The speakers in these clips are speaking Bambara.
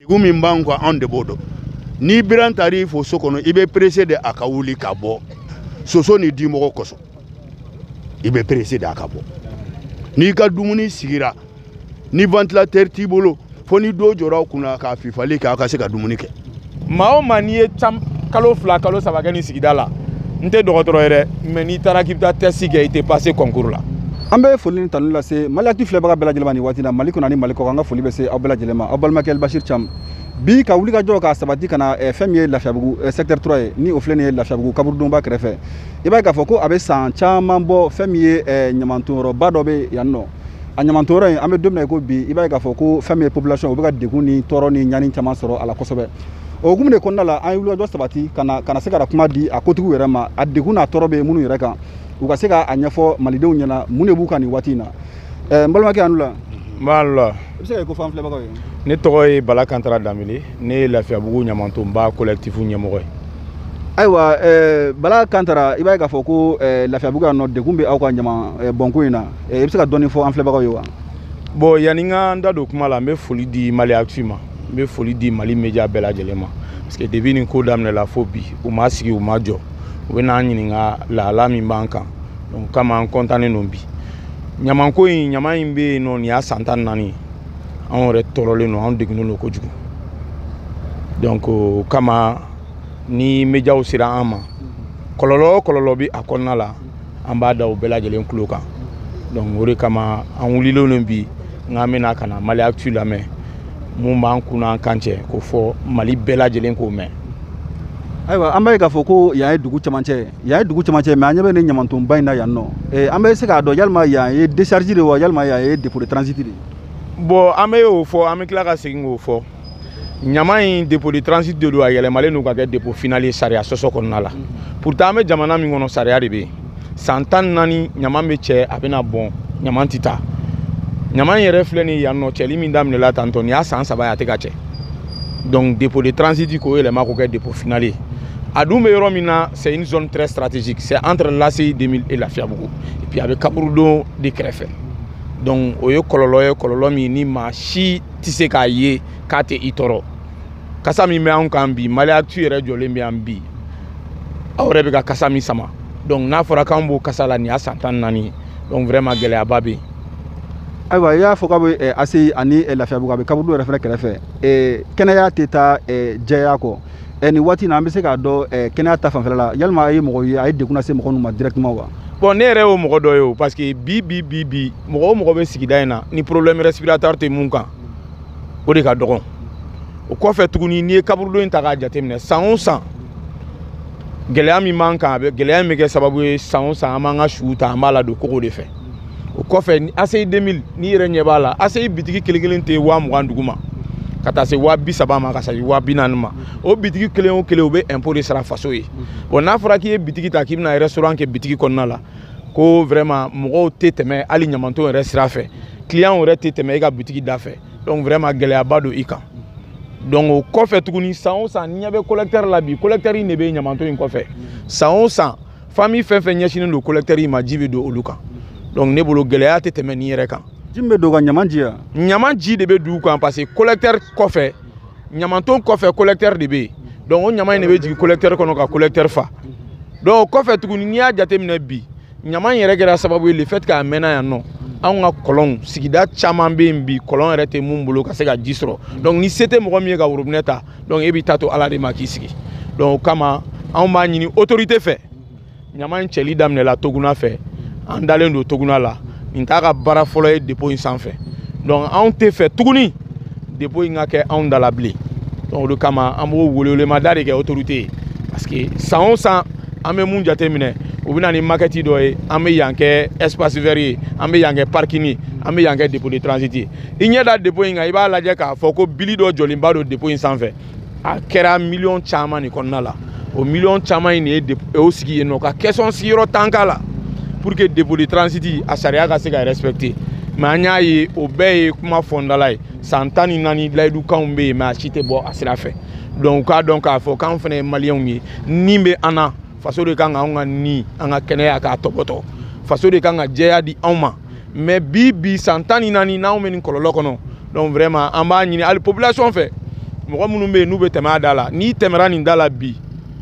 Degun min b'an kan, anw de b'o dɔn. Ni biran taar'i fo so kɔnɔ, i bɛ pressé de a ka wuli ka bɔ soso ni dimɔgɔ kosɔn. I bɛ pressé de a ka bɔ. N'i ka dumuni sigira, ni ventilateur t'i bolo, fo ni dɔ jɔra aw kunna k'a fifali kɛ, aw ka se ka dumuni kɛ. Maa o maa, n'i ye kalo 2, kalo 3 kɛ nin sigida la, n tɛ dɔgɔtɔrɔ ye dɛ, mais n'i taara k'i bɛ taa test kɛ, i tɛ passer concours la. An bɛ foli ni tanu lase Mali Actu filɛbaga bɛɛ lajɛlen ma nin waati in na, Mali kɔnɔ ani Mali kɔkan. An ka foli bɛ se aw bɛɛ lajɛlen ma. Aw balimakɛ Bashir Cham bi ka wuli ka jɔ k'a sabati ka na fɛn min ye Lafiyabugu secteur 3 ye, ni o filɛ nin ye Lafiyabugu kaburudonba kɛrɛfɛ. I b'a ye k'a fɔ ko a bɛ san caman bɔ, fɛn min ye ɲamantonyɔrɔba dɔ bɛ yan nɔ. A ɲamantonyɔrɔ in, an bɛ don min na i ko bi, i b'a ye k'a fɔ ko fɛn min ye population, u bɛ ka degun ni tɔɔrɔ ni ɲani caman sɔrɔ a la kosɛbɛ. O hukumu de kɔnɔna la, an ye wulikajɔ sabati ka na se ka na kuma di a kotigiw yɛrɛ ma, a degun n'a tɔɔrɔ bɛ minnu yɛrɛ kan, u ka se k'a ɲɛfɔ malidenw ɲɛna mun de b'u kan nin waati in na. N balimakɛ, a ni wula. N b'a la. I bɛ se ka ko fɔ an filɛbagaw ye? Ne tɔgɔ ye Bala Kantara Danbele, ne ye Lafiyabugu ɲamantonba collectif ɲɛmɔgɔ ye. Ayiwa, Bala Kantara, i b'a ye k'a fɔ ko Lafiyabugu yan nɔ, degun bɛ aw ka ɲama bɔnko in na. I bɛ se ka dɔɔni fɔ an filɛbagaw ye wa? Bon, yanni n ka n da don kuma la, n bɛ foli di Mali Actu ma, n bɛ foli di Mali média bɛɛ lajɛlen ma, parce que depuis nin ko daminɛla fo bi, u ma sigi, u ma jɔ, u bɛ n'an ɲininka lahala min b'an kan. Donc kama an kɔntannen don bi. Ɲamanko in, ɲama in bɛ yen nɔ, nin y'a san 14 ye. Anw yɛrɛ tɔɔrɔlen don, anw degunnen don kojugu. Donc o kama, ni médiaw sera an ma, kɔlɔlɔ o kɔlɔlɔ bɛ a kɔnɔna la, an b'a da o bɛɛ lajɛlen tulo kan. Donc o de kama an wulilen don bi n k'an bɛna ka na Mali Actu lamɛn, mun b'an kun n'an kan cɛ, k'o fɔ Mali bɛɛ lajɛlen k'o mɛn. Ayiwa, an b'a ye k'a fɔ ko yan ye dugu camancɛ ye, yan ye dugu camancɛ ye, mais an ɲɛ bɛ nin ɲamantonba in na yan nɔ. An bɛ se k'a dɔn yalima yan ye décharge de wa, yalima yan ye dépôt de transit de ye? Bon, an bɛ o fɔ, an bɛ tila ka segin k'o fɔ. Ɲama in, dépôt de transit de don, a yɛlɛmalen don ka kɛ dépôt final ye sariya sɔsɔ kɔnɔna la. Pourtant an bɛ jamana min kɔnɔ, sariya de bɛ yen. San 14, ɲama bɛ cɛ, a bɛna bɔn, ɲama tɛ taa. Ɲama in yɛrɛ filɛ nin ye yan nɔ, cɛli min daminɛla tantɔ, nin y'a san 3 ye, a tɛ ka cɛ. Donc dépôt de transit k'o yɛlɛma k'o kɛ dépôt final ye. A dun bɛ yɔrɔ min na, c'est une zone très stratégique, c'est entre l'ACI 2000 et Lafiyabugu, et puis a bɛ kaburudon de kɛrɛfɛ. Donc o ye kɔlɔlɔ ye, kɔlɔlɔ min ni maa si tɛ se k'a ye k'a tɛ i tɔɔrɔ. Kasa min bɛ anw kan bi, Mali Actu yɛrɛ jɔlen bɛ yan bi, aw yɛrɛ bɛ ka kasa min sama. Donc n'a fɔra k'an b'o kasa la, nin y'a san 14 ye. Donc vraiment gɛlɛyaba bɛ yen. Ayiwa, i y'a fɔ k'a bɛ ACI ani Lafiyabugu, a bɛ kaburudo yɛrɛ fana kɛrɛfɛ. Kɛnɛya tɛ taa jɛya kɔ. Nin waati in na, an bɛ se k'a dɔn kɛnɛya ta fanfɛla la, yalima a ye mɔgɔ ye a ye degun lase mɔgɔ ninnu ma directement wa? Bon, ne yɛrɛ y'o mɔgɔ dɔ ye o, parce que bi bi bi bi, mɔgɔ o mɔgɔ bɛ sigida in na, ni problème respiratoire tɛ mun kan, o de ka dɔgɔn. O kɔfɛ tuguni, n'i ye kaburudo in ta k'a jateminɛ, san o san gɛlɛya min b'an kan, a bɛ gɛlɛya in bɛ kɛ sababu ye, san o san an b'an ka suw ta, an b'a ladon kogo de fɛ. O kɔfɛ, ACI 2000, n'i yɛrɛ ɲɛ b'a la, ACI bitigi kelen kelen tɛ 20.000 dugu ma ka taa se 30.000 ma, ka se 40.000 ma. O bitigi kelen o kelen, u bɛ impôt de sara faso ye. Bon, n'a fɔra k'i ye bitigi ta, k'i bɛna restaurant kɛ bitigi kɔnɔna la, ko vraiment mɔgɔw tɛ tɛmɛ hali ɲamanton yɛrɛ sira fɛ, client yɛrɛ tɛ tɛmɛ e ka bitigi da fɛ. Donc vraiment gɛlɛyaba don i kan. Donc o kɔfɛ tuguni, san o san, n'i ɲɛ bɛ collecteur la bi, collecteur in de bɛ ɲamanton in kɔfɛ. San o san, famille fɛn fɛn ɲɛsinnen don collecteur in ma, ji bɛ don olu kan. Donc ne bolo, gɛlɛya tɛ tɛmɛ nin yɛrɛ kan. Ji min bɛ don ka ɲaman ji yan? Ɲaman ji de bɛ don u kan, parce que collecteur kɔfɛ, ɲamanton kɔfɛ, collecteur de bɛ yen. Donc o ɲaman in de bɛ jigin collecteur kɔnɔ ka collecteur fa. Donc o kɔfɛ tuguni, n'i y'a jateminɛ bi, ɲaman in yɛrɛ kɛra sababu ye, le fait k'a mɛnna yan nɔ, anw ka kɔlɔnw, sigida caman bɛ yen bi, kɔlɔn yɛrɛ tɛ mun bolo ka se ka ji sɔrɔ. Donc ni se tɛ mɔgɔ min ye ka robinet ta, donc e b'i ta to Ala de ma k'i sigi. Donc o kama, anw b'a ɲini autorité fɛ, ɲaman in cɛli daminɛla Toguna fɛ, an dalen don Toguna la, nin t'a ka baara fɔlɔ ye dépôt in sanfɛ. Donc anw tɛ fɛ tuguni dépôt in ka kɛ anw da la bilen. Donc o de kama, an b'o welewelemada de kɛ autorité ye, parce que san o san, an bɛ mun jateminɛ, u bɛ na ni maquette dɔ ye, an bɛ yan kɛ espace vert ye, an bɛ yan kɛ parking ye, an bɛ yan kɛ dépôt de transit ye. I ɲɛ da dépôt in kan, i b'a lajɛ k'a fɔ ko bili dɔ jɔlenba don dépôt in sanfɛ, a kɛra miliyɔn caman de kɔnɔna la. O miliyɔn caman in de ye o sigi yen nɔ ka caisson sigiyɔrɔ tan k'a la, pour que dépôt de transit a sariya ka se ka respecter. Mais an y'a ye, o bɛɛ ye kuma fɔndala ye. San 14, layidukanw bɛ yen, mais a si tɛ bɔ a sira fɛ. Donc u k'a dɔn k'a fɔ k'an fana ye maliyɛnw ye, ni bɛ an na, faso de kan ka anw ka ni an ka kɛnɛya k'a tɔbɔtɔ, faso de kan ka jɛya di anw ma. Mais bi bi, san 14, n'anw bɛ nin kɔlɔlɔ kɔnɔ. Donc vraiment an b'a ɲini hali population fɛ. Mɔgɔ minnu bɛ yen n'u bɛ tɛmɛ a da la, n'i tɛmɛra nin da la bi,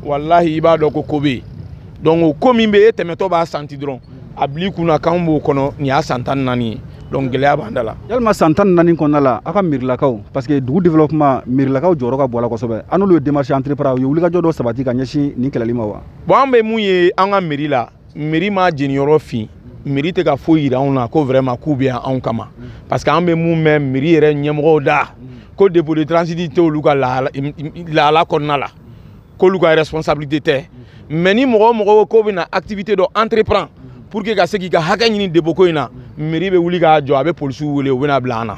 walahi i b'a dɔn ko ko bɛ yen. Donc o ko min bɛ yen, e tɛmɛtɔ b'a santi dɔrɔn, a bil'i kunna k'anw b'o kɔnɔ, nin y'a san 14 ye. Donc gɛlɛya b'an da la. Yalima san 14 kɔnɔna la, aw ka miirilakaw, parce que dugu développement miirilakaw jɔyɔrɔ ka bon a la kosɛbɛ, an n'olu ye démarche entreprendre, u ye wulikajɔ dɔ sabati ka ɲɛsin nin kɛlɛli ma wa? Bon, an bɛ mun ye an ka mairie la, mairie ma jeniyɔrɔ fin, mairie tɛ ka foyi yira anw na ko vraiment k'u bɛ yan anw kama. Parce que an bɛ mun mɛn mairie yɛrɛ ɲɛmɔgɔw da, ko dépôt de transit tɛ olu ka lahala kɔnɔna la, k'olu ka responsabilité tɛ. Mais ni mɔgɔ o mɔgɔ ko bɛna activité dɔ entreprendre pour que ka se k'i ka hakɛ ɲini dépôt ko in na, mairie bɛ wuli k'a jɔ, a bɛ polisiw wele, u bɛna bila an na.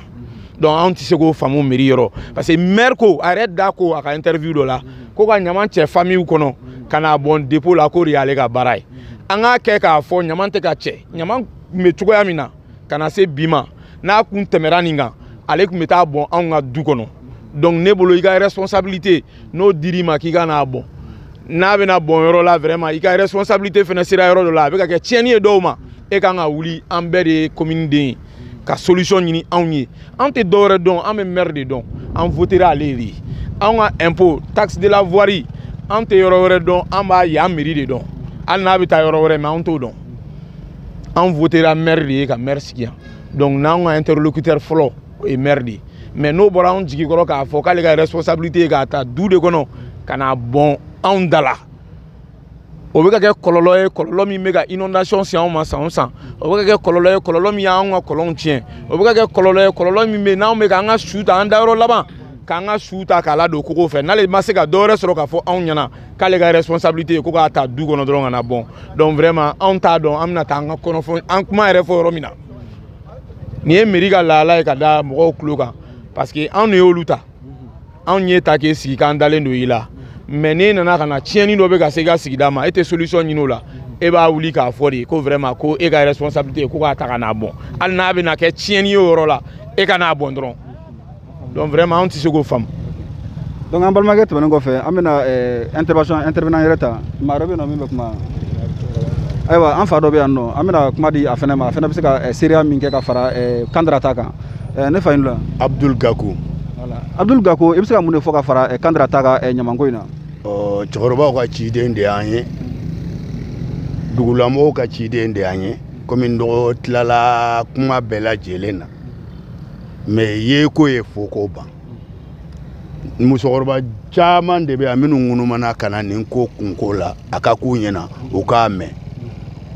Donc anw tɛ se k'o faamu mairie yɔrɔ, parce que maire ko a yɛrɛ da ko a ka interview dɔ la ko ka ɲaman cɛ famille kɔnɔ ka n'a bɔn dépôt la, k'o de y'ale ka baara ye. An k'a kɛ k'a fɔ ɲaman tɛ ka cɛ, ɲaman tun bɛ cogoya min na ka na se bi ma, n'a kun tɛmɛra nin kan, ale tun bɛ taa bɔn anw ka du kɔnɔ. Donc ne bolo, i ka responsabilité n'o dir'i ma k'i ka n'a bɔn, n'a bɛna bɔn yɔrɔ la, vraiment i ka responsabilité fana sera yɔrɔ dɔ la, a bɛ ka kɛ tiɲɛni ye dɔw ma, e kan ka wuli. An bɛɛ de ye commune den ye, ka solution ɲini anw ye. An tɛ dɔwɛrɛ dɔn, an bɛ maire de dɔn, an votera ale de ye. Anw ka impôt, taxe de la voirie, an tɛ yɔrɔ wɛrɛ dɔn, an b'a yan mairie de dɔn. Hali n'a bɛ taa yɔrɔ wɛrɛ, mais anw t'o dɔn. An votera maire de ye ka maire sigi yan. Donc n'anw ka interlocuteur fɔlɔ, o ye maire de ye. Mais n'o bɔra anw jigi kɔrɔ k'a fɔ k'ale ka responsabilité ye k'a ta du de kɔnɔ ka n'a bɔn anw da la, o bɛ ka kɛ kɔlɔlɔ ye, kɔlɔlɔ min bɛ ka inondation se anw ma san o san. O bɛ ka kɛ kɔlɔlɔ ye, kɔlɔlɔ min y'anw ka kɔlɔnw tiɲɛ. O bɛ ka kɛ kɔlɔlɔ ye, kɔlɔlɔ min bɛ yen n'anw bɛ k'an ka su ta, an dayɔrɔ laban k'an ka su ta k'a ladon kogo fɛ. N'ale ma se ka dɔ wɛrɛ sɔrɔ k'a fɔ anw ɲɛna k'ale ka responsabilité ye ko k'a ta du kɔnɔ dɔrɔn ka na bɔn, donc vraiment anw t'a dɔn an bɛna taa an ka kɔnɔfɔ an kuma yɛrɛ fɔ yɔrɔ min na. Nin ye mairie ka lahala ye ka da mɔgɔw tulo kan, parce que anw de y'olu ta, anw ye ta k'e sigi k'an dalen don i la. Mais n'e nana ka na tiɲɛni dɔ bɛ ka se i ka sigida ma, e tɛ solution ɲini o la, e b'a wuli k'a fɔ de ko vraiment ko e ka responsabilité ye ko k'a ta ka n'a bɔn, hali n'a bɛna kɛ tiɲɛni ye o yɔrɔ la, e ka n'a bɔn dɔrɔn. Donc vraiment anw tɛ se k'o faamu. Donc an balimakɛ tɛmɛnen kɔfɛ, an bɛna intervention intervenant yɛrɛ ta. Maa dɔ bɛ yen nɔ min bɛ kuma. Ayiwa, an fa dɔ bɛ yan nɔ, an bɛna kuma di a fɛnɛ ma, a fɛnɛ bɛ se ka seereya min kɛ ka fara Kandara ta kan. Ne fa in la. Abdul Gakou. Voilà. Abdul Gakou, i bɛ se ka mun de fɔ ka fara Kandara ta ka ɲamanko in na? Cɛkɔrɔbaw ka ciden de y'an ye, dugulamɔgɔw ka ciden de y'an ye. Komi n dɔgɔ tilala kuma bɛɛ lajɛlen na, mais yeko ye fo ko ban. Musokɔrɔba caman de bɛ yan minnu ŋunumana ka na nin ko kunko la, a ka k'u ɲɛna, u k'a mɛn.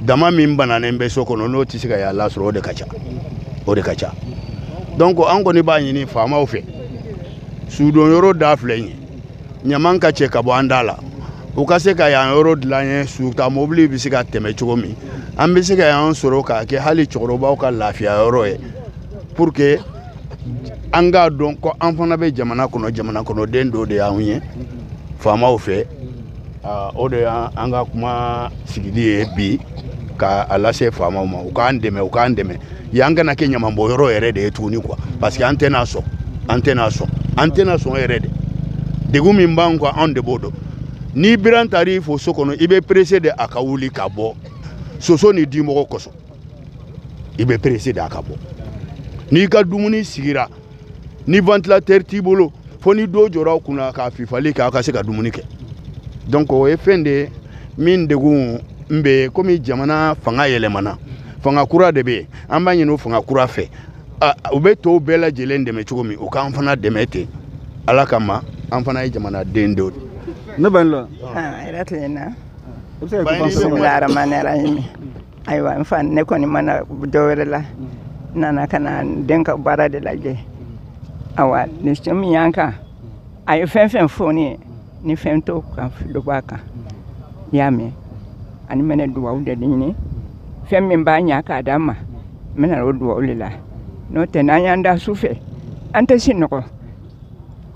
Dama min bananen bɛ so kɔnɔ, n'o tɛ se ka yaala sɔrɔ, o de ka ca, o de ka ca. Donc an kɔni b'a ɲini faamaw fɛ, sudon yɔrɔ da filɛ nin ye, ɲaman ka cɛ ka bɔ an da la, u ka se ka yan yɔrɔ dilan ye, suta mobili bɛ se ka tɛmɛ cogo min, an bɛ se ka yan sɔrɔ k'a kɛ hali cɛkɔrɔbaw ka lafiya yɔrɔ ye, pour que an k'a dɔn ko an fana bɛ jamana kɔnɔ, jamana kɔnɔden dɔ de y'anw ye faamaw fɛ. O de y'an ka kuma sigili ye bi k'a lase faamaw ma, u k'an dɛmɛ, u k'an dɛmɛ. Yan kana kɛ ɲamanbɔnyɔrɔ yɛrɛ de ye tuguni quoi, parce que an tɛna sɔn, an tɛna sɔn, an tɛna sɔn yɛrɛ de. Degun min b'an kan, anw de b'o dɔn. Ni biran taar'i fo so kɔnɔ, i bɛ pressé de a ka wuli ka bɔ soso ni dimɔgɔ kosɔn, i bɛ pressé de a ka bɔ. N'i ka dumuni sigira, ni ventilateur t'i bolo, fo ni dɔ jɔra aw kunna k'a fifali kɛ, aw ka se ka dumuni kɛ. Donc o ye fɛn de ye min degun n bɛ. Komi jamana fanga yɛlɛmana, fanga kura de bɛ yen, an b'a ɲini o fanga kura fɛ, u bɛ tɔw bɛɛ lajɛlen dɛmɛ cogo min, u k'an fana dɛmɛ ten, Ala kama, an fana ye jamanaden dɔ de. Ne ba la. Yɛrɛ tilenna. Bismillahirrahmanirrahim. Ayiwa, n fa, ne kɔni mana dɔ wɛrɛ la, n nana ka na n den ka baara de lajɛ. Awa, nin min y'an kan, a ye fɛn fɛn fɔ ne ye, ni fɛn t'o kan, dɔ b'a kan. I y'a mɛn, ani mɛnɛ duwawu de ɲini, fɛn min b'a ɲa k'a d'an ma, n bɛna o duwawu de la. N'o tɛ, n'an y'an da su fɛ, an tɛ sunɔgɔ.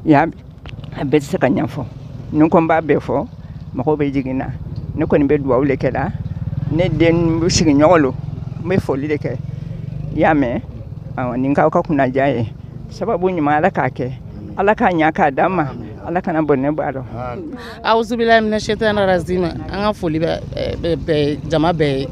Ya, a bɛɛ tɛ se ka ɲɛfɔ. Ni ko n b'a bɛɛ fɔ, mɔgɔw bɛ jigin na. Ne kɔni bɛ duwawu de kɛ la. Ne den sigiɲɔgɔn lo, n bɛ foli de kɛ. I y'a mɛn, awɔ, nin k'aw ka kunnaja ye. Sababu ɲuman, Ala k'a kɛ, Ala k'a ɲa k'a d'an ma, Ala kana bɔnɛ bɔ a rɔ. Awuzubilayi mina shetani razima. An ka foli bɛ jama bɛɛ ye.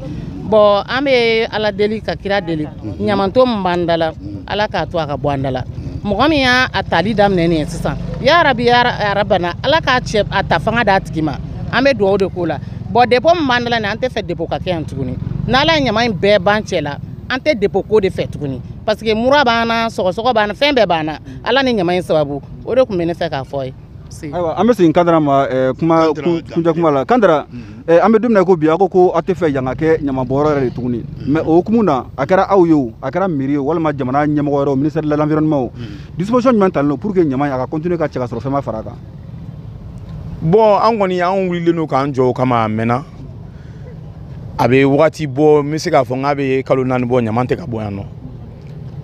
Bon, an bɛ Ala deli ka kira deli, ɲamanto min b'an da la, Ala k'a to a ka bɔ an da la. Mɔgɔ min y'a tali daminɛ nin ye sisan, ya rabi ya rabana, Ala k'a cɛ a ta fanga d'a tigi ma. An bɛ dugawu de k'o la. Bon, dépôt min b'an da la nin, an tɛ fɛ dépôt ka kɛ yan tuguni. N'Ala ye ɲama in bɛɛ ban cɛ la, an tɛ dépôt ko de fɛ tuguni, parce que mura b'an na, sɔgɔsɔgɔ b'an na, fɛn bɛɛ b'an na, Ala ni ɲama in sababu. O de tun bɛ ne fɛ k'a fɔ ye. Ayiwa, an bɛ segin Kandara ma kuma kuncɛ kuma la. Kandara, an bɛ don min na ko bi, aw ko aw tɛ fɛ yan ka kɛ ɲamanbɔnyɔrɔ yɛrɛ de tuguni. Mais o hukumu na, a kɛra aw ye o, a kɛra mairie ye o, walima jamana ɲɛmɔgɔ wɛrɛ o, ministère de l'environnement o, disposition jumɛn talen don pour que ɲama in a ka continuer ka cɛ ka sɔrɔ fɛn ma fara a kan? Bon, an kɔni an wulilen don k'an jɔ o kama a mɛnna. A bɛ wagati bɔ, n bɛ se k'a fɔ n k'a bɛ kalo 4 bɔ, ɲama tɛ ka bɔ yan nɔ.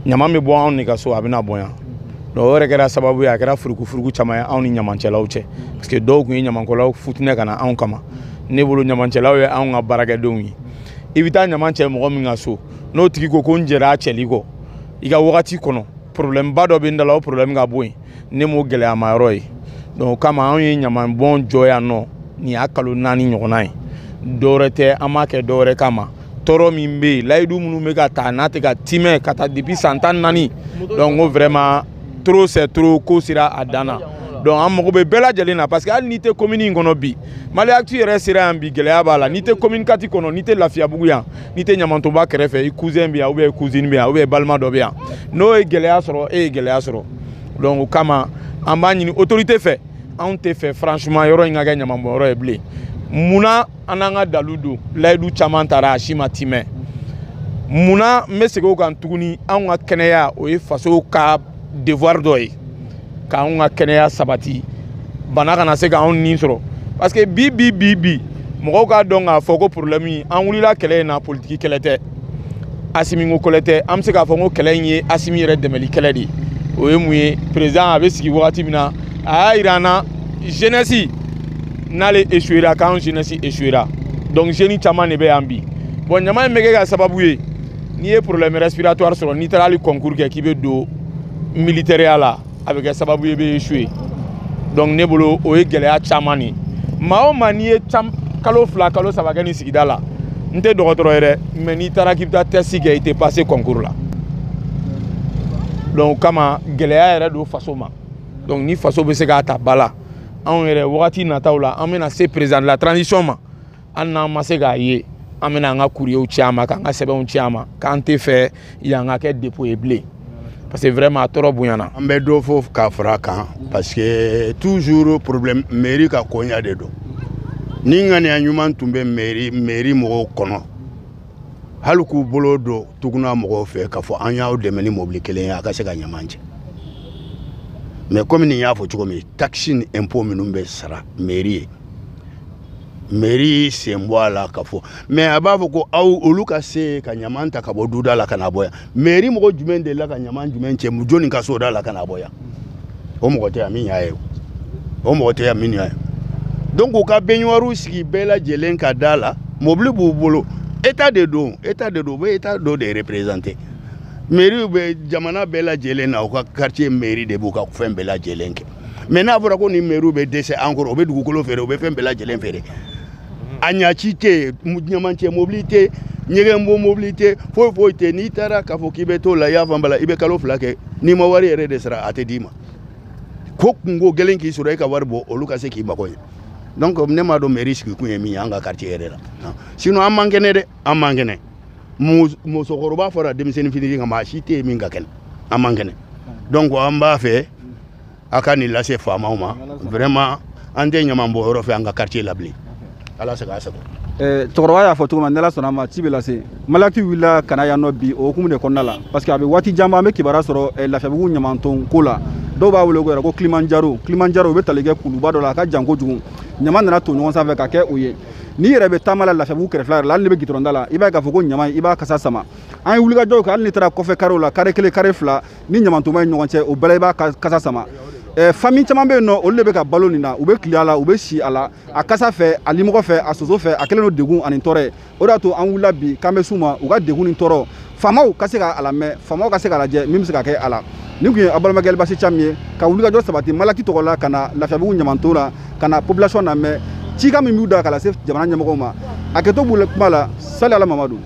Ɲama bɛ bɔ anw de ka so, a bɛna bɔ yan. Donc o yɛrɛ kɛra sababu ye, a kɛra furukufuruku caman ye anw ni ɲamancɛlaw cɛ, parce que dɔw tun ye ɲamankɔlaw futinɛ ka na anw kama. Ne bolo, ɲamancɛlaw ye anw ka baarakɛdenw ye. I bɛ taa ɲama cɛ mɔgɔ min ka so, n'o tigi ko ko n jɛra a cɛli kɔ i ka wagati kɔnɔ, problème ba dɔ bɛ n da la, o problème ka bɔ yen, ne m'o gɛlɛyama yɔrɔ ye. Donc o kama anw ye ɲamanbɔn jɔ yan nɔ, nin y'a kalo 4 ɲɔgɔnna ye. Dɔwɛrɛ tɛ, an m'a kɛ dɔwɛrɛ kama. Tɔɔrɔ min bɛ yen, layidu minnu bɛ ka ta n'a tɛ ka timɛ ka taa depuis san 14, donc ko vraiment trop c'est trop, ko sera a dan na. Donc an mago bɛ bɛɛ lajɛlen na, parce que hali n'i tɛ commune in kɔnɔ bi, Mali Actu yɛrɛ sera yan bi, gɛlɛya b'a la. N'i tɛ commune 4 kɔnɔ, n'i tɛ Lafiyabugu yan, n'i tɛ Ɲamantonba kɛrɛfɛ, i cousin bɛ yan, ou bien cousine bɛ yan, ou bien balima dɔ bɛ yan, n'o ye gɛlɛya sɔrɔ, e ye gɛlɛya sɔrɔ. Donc o kama an b'a ɲini autorité fɛ, anw tɛ fɛ franchement yɔrɔ in ka kɛ ɲamanbɔnyɔrɔ ye bilen. Munna an n'an ka dalu don, layidu caman taara, a si ma timɛ. Munna n bɛ segin o kan tuguni? Anw ka kɛnɛya, o ye faso ka devoir dɔ ye, k'anw ka kɛnɛya sabati, bana kana se k'anw nin sɔrɔ. Parce que bi bi bi bi, mɔgɔw k'a dɔn k'a fɔ ko problème, an wulila kɛlɛ in na, politiki kɛlɛ tɛ, Asimi ko kɛlɛ tɛ. An bɛ se k'a fɔ ko kɛlɛ in ye Asimi yɛrɛ dɛmɛli kɛlɛ de ye. O ye mun ye? Président a bɛ sigi wagati min na, a y'a yira an na jeunesse n'ale échouera, k'anw jeunesse échouera. Donc jeune caman de bɛ yan bi. Bon, ɲama in bɛ kɛ ka sababu ye, n'i ye problème respiratoire sɔrɔ, n'i taara hali concours kɛ k'i bɛ don militaire la, a bɛ kɛ sababu ye i bɛ échouer. Donc ne bolo, o ye gɛlɛya caman de ye. Maa o maa n'i ye kalo 2, kalo 3 kɛ nin sigida la, n tɛ dɔgɔtɔrɔ ye dɛ, mais n'i taara k'i bɛ taa test kɛ, i tɛ passer concours la. Donc o kama gɛlɛya yɛrɛ don faso ma. Donc ni faso bɛ se k'a ta ba la, anw yɛrɛ wagati nataw la, an bɛna se président de la transition ma. Hali n'an ma se k'a ye, an bɛna an ka courrier ci a ma, k'an ka sɛbɛnw ci a ma, k'an tɛ fɛ yan ka kɛ dépôt ye bilen, parce que vraiment a tɔɔrɔ bonyana. An bɛ dɔ fɔ k'a fara a kan, parce que toujours problème mairie ka koɲa de don. Ni ŋaniya ɲuman tun bɛ mairie mɔgɔw kɔnɔ, hali k'u bolo don Tuguna mɔgɔw fɛ k'a fɔ an y'aw dɛmɛ ni mobili kelen ye, a ka se ka ɲaman cɛ. Mais komi nin y'a fɔ cogo min, taxe ni impôt minnu bɛ sara mairie ye, mairie sen bɔ a la ka fɔ, mais a b'a fɔ ko aw olu ka se ka ɲaman ta ka bɔ duda la ka na bɔ yan. Mairie mɔgɔ jumɛn delila ka ɲaman jumɛn cɛ jɔnni ka soda la ka na bɔ yan? O mɔgɔ tɛ yan min y'a ye, o mɔgɔ tɛ yan min y'a ye. Donc u ka baignoire sigi bɛɛ lajɛlen ka da la, mobili b'u bolo, état de don, état de don, u bɛ état dɔ de représenter. Mairie bɛ jamana bɛɛ lajɛlen na, u ka quartier mairie de b'u ka fɛn bɛɛ lajɛlen kɛ. Mais n'a fɔra ko nin mairie bɛ dɛsɛ an kɔrɔ, u bɛ dugukolo feere, u bɛ fɛn bɛɛ lajɛlen feere, a ɲaci tɛ yen, ɲamancɛ mobili tɛ, ɲɛgɛnbɔ mobili tɛ, foyi foyi tɛ. N'i taara k'a fɔ k'i bɛ t'o la, i y'a faamu la, i bɛ kalo 2 kɛ, n'i ma wari yɛrɛ de sara, a tɛ d'i ma. Ko kungo gɛlɛn k'i sɔrɔ, e ka wari bɔ, olu ka se k'i mago ɲɛ. Donc ne m'a dɔn mairie sigikun ye min ye an ka quartier yɛrɛ la. Sinon an man kɛnɛ dɛ, an man kɛnɛ. Musokɔrɔba fɔra denmisɛnnin fitinin kan, maa si tɛ yen min ka kɛnɛ, an man kɛnɛ. Donc an b'a fɛ a ka nin lase faamaw ma, vraiment an tɛ ɲaman bɔ yɔrɔ fɛ an ka quartier la bilen. Ala sago a sago. Cɛkɔrɔba y'a fɔ cogo min na, n'Ala sɔnna a ma, ci bɛ lase. Mali Actu wulila ka na yan nɔ bi, o hukumu de kɔnɔna la, parce que a bɛ waati jan bɔ, an bɛ kibaruya sɔrɔ Lafiyabugu ɲamanton ko la. Dɔw b'a wele ko yɛrɛ ko Kilimanjaro. Kilimanjaro, u bɛ tali kɛ kuluba dɔ la, a ka jan kojugu, ɲama nana ton ɲɔgɔn sanfɛ ka kɛ o ye. N'i yɛrɛ bɛ taama la Lafiyabugu kɛrɛfɛla yɛrɛ la, hali n'i bɛ gidɔrɔn da la, i b'a ye k'a fɔ ko ɲama in, i b'a kasa sama. An ye wulikajɔw kɛ, hali n'i taara kɔfɛ karew la, kare 1, kare 2 ni ɲamantonba ye ɲɔgɔn cɛ, o bɛɛ la i b'a kasa sama. Famille caman bɛ yen nɔ, olu de bɛ ka balo nin na, u bɛ tile a la, u bɛ si a la, a kasa fɛ, a limɔgɔ fɛ, a soso fɛ, a kɛlen don degun ani tɔɔrɔ ye. O de y'a to an wulila bi k'an bɛ s'u ma, u ka degun ni tɔɔrɔ, faamaw ka se ka a lamɛn, faamaw ka se k'a lajɛ min bɛ se ka kɛ a la. Nin tun ye aw balimakɛ Elbasi Camu ye ka wulikajɔ sabati Mali Actu tɔgɔ la ka na Lafiyabugu ɲamanton la, ka na population lamɛn, cikan min b'u da ka lase jamana ɲɛmɔgɔw ma. A kɛtɔ b'u kuma la, Sali Ala Mamadu.